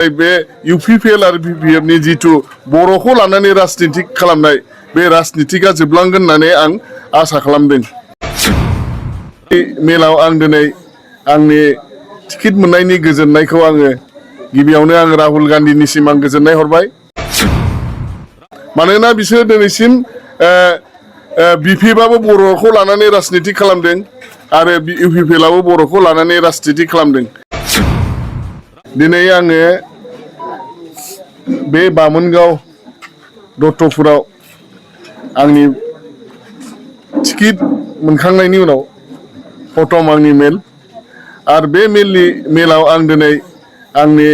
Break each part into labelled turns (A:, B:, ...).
A: बे UPPL आरो BPF नि जितु बर'खौ लानानै राजनिति खालामनाय बे राजनितिका जोबलांगोन होननानै आं आसा खालामदों। मेलाव आं दिनै आंनि टिकेट मोननायनि गोजोननायखौ आङो गिबियावनो आं राहुल गान्धीनिसिम आं गोजोननाय हरबाय। मानोना बिसोर दिनैसिम BPF आबो बर'खौ लानानै राजनिति खालामदों आरो UPPL आबो बर'खौ लानानै राजनिति खालामदों। दिनै आङो बे बामोनगाव दत्तपुराव आंनि टिकेट मोनखांनायनि उनाव प्रथम आंनि मेल आरो बे मेलाव आं दिनै आंनि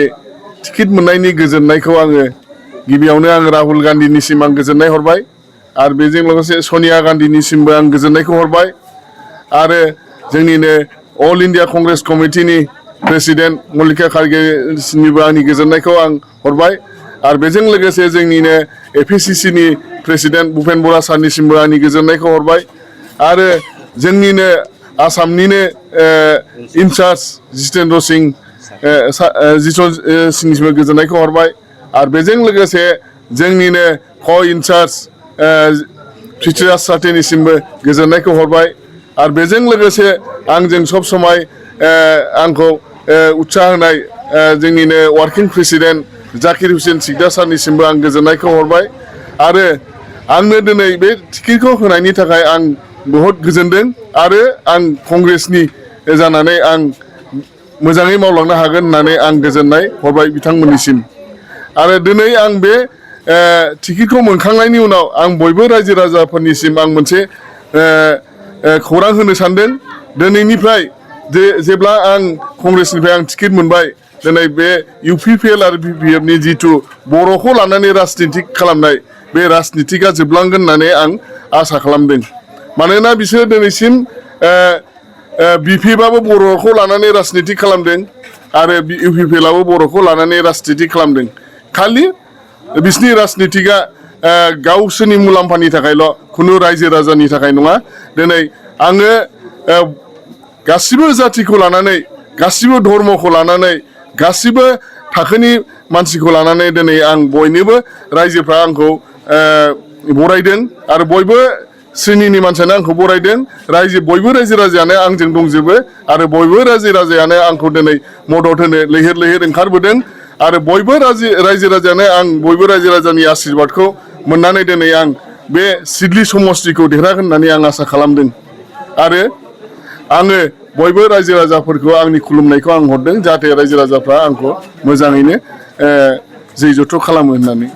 A: टिकेट मोननायनि गोजोननायखौ आङो गिबियावनो आं राहुल गान्धीनिसिम आं गोजोननाय हरबाय आरो बेजों लोगोसे सनिया गान्धीनिसिमबो आं गोजोननायखौ हरबाय आरो जोंनिनो अल इन्डिया कंग्रेस कमिटिनि प्रेसिडेन्ट मल्लिका खारगेनिबो आंनि गोजोननायखौ आं हरबाय आरो बेजों लोगोसे जोंनिनो APCC नि प्रेसिडेन्ट भुपेन बरा सारनिसिमबो आंनि गोजोननायखौ हरबाय आरो जोंनिनो आसामनिनो इनचार्ज जितेन्द्र सिंहनिसिमबो गोजोननायखौ हरबाय आरो बेजों लोगोसे जोंनिनो इनचार्ज पृथ्वीराज साथेनिसिमबो गोजोननायखौ हरबाय आरो बेजों लोगोसे आंजों सब समाय आंखौ उत्साह होनाय जोंनिनो वार्किं प्रेसिडेन्ट जाकिर हुसेन सिकदार सारनिसिमबो आं गोजोननायखौ हरबाय आरो आंनो दिनै बे टिकेटखौ होनायनि थाखाय आं बहुत गोजोनदों आरो आं कंग्रेसनि जानानै आं मोजाङै मावलांनो हागोन होननानै आं गोजोननाय हरबाय बिथांमोननिसिम आरो दिनै आं बे टिकेटखौ मोनखांनायनि उनाव आं बयबो रायजो राजाफोरनिसिम आं मोनसे खौरां होनो सानदों दिनैनिफ्राय जेब्ला आं कंग्रेसनिफ्राय आं टिकेट मोनबाय दिनै बे UPPL आरो BPF नि जितु बर'खौ लानानै राजनिति खालामनाय बे राजनितिका जोबलांगोन होननानै आं आसा खालामदों। मानोना बिसोर दिनैसिम BPF आबो बर'खौ लानानै राजनिति खालामदों आरो UPPL आबो बर'खौ लानानै राजनिति खालामदों। खालि बिसोरनि राजनितिका गावसोरनि मुलाम्फानि थाखायल' खुनु रायजो राजानि थाखाय नङा। दिनै आङो गासिबो जाथिखौ लानानै गासिबो धर्मखौ लानानै गासिबो थाखोनि मानसिखौ लानानै दिनै आं बयनोबो रायजोफ्रा आंखौ बरायदों आरो बयबो श्रेणिनि मानसियानो आंखौ बरायदों बयबो रायजो राजायानो आंजों दंजोबो आरो बयबो रायजो राजायानो आंखौ दिनै मदद होनो लैहोर लैहोर ओंखारबोदों आरो बयबो रायजो राजायानो आं बयबो रायजो राजानि आशीर्बादखौ मोननानै दिनै आं बे सिडली समष्टिखौ देरहागोन होननानै आं आसा खालामदों आरो आङो बयबो रायजो राजाफोरखौ आंनि खुलुमनायखौ आं हरदों जाहाथे रायजो राजाफ्रा आंखौ मोजाङैनो जै जथ' खालामो होननानै